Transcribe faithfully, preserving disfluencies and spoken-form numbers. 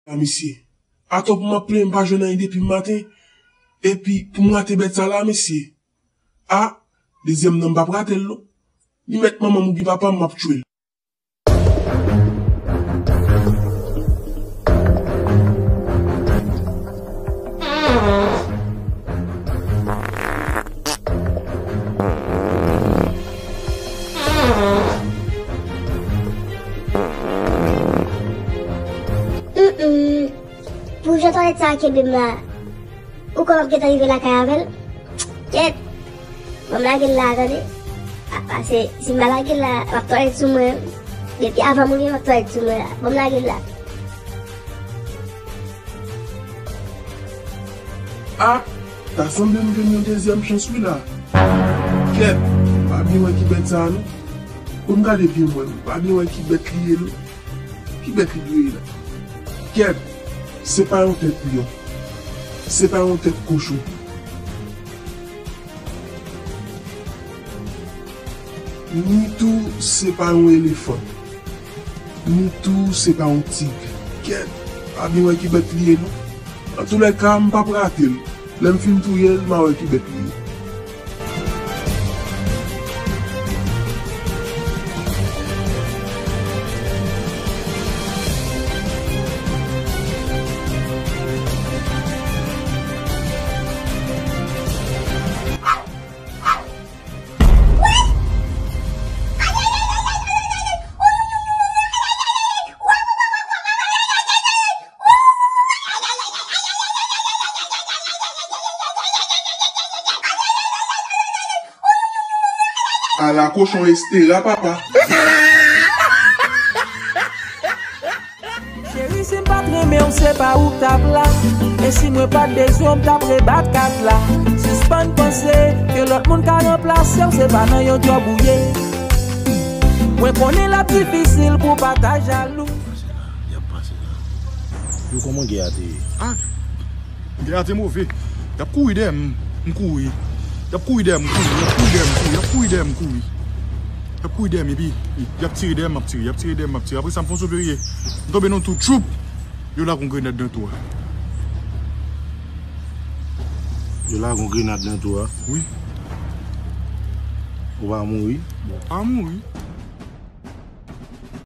A, mesye. Atò pou m ap plenyen m pa jwenn anyen depi maten. Epi pou m rate bèt sa la, mesye. A, dezyèm nan m p ap rate l non. Li mèt manman m oubyen papa m, m ap tchwe l. Mm, mm. Pou jan twalèt sa a kenbe m la, ou kwè m ap gentan rive lakay avè l? Kèt! Ban m lage l la, tande. A, pase, si m pa lage l la, m ap twalèt sou mwen. Depi avan m rive, m ap twalèt sou mwen la. Ban m lage l la. A, ta sanble m jwenn yon dezyèm chans wi la. Kèt, m pa byen wè ki bèt sa a non. Bon, m gade byen m wè, m pa byen wè ki bèt li ye non. Ki bèt li dwe ye la? Kèt, se pa yon tèt lyon. Se pa yon tèt kochon. Ni tou se pa yon elefan. Ni tou se pa yon tig. Kèt, pa byen wè ki bèt li ye non. Antoulèka, m p ap rate l. Lè m fin touye l, m a wè ki bèt li ye. Ala kochon Estera, papa. Cheri, si m pa t renmen w, se pa ou k t ap la. E si mwen pa t bezwen w, m t ap rebat kat la. Sispann panse ke lòt moun ka ranplase w, se pa nan yon djòb ou ye. Mwen konnen l ap difisil pou w pa ta jalou. Y ap pase la. Yo, kòman gè a te ye? A, gè a te move. Y ap kouri dèyè m, m kouri. Y ap kouri dèyè m, m kouri. Y ap kouri dèyè m, m kouri. Y ap kouri dèyè m, m kouri. Y ap kouri dèyè m, epi y ap tire dèyè m, m ap tire. Y ap tire dèyè m, m ap tire. Apre sa, m fè yon soufleriye. M tonbe nan yon twou, tchoup! Yo lage yon grenad nan twou a. Yo lage yon grenad nan twou a? Wi. Ou pa mouri? Bon, pa mouri.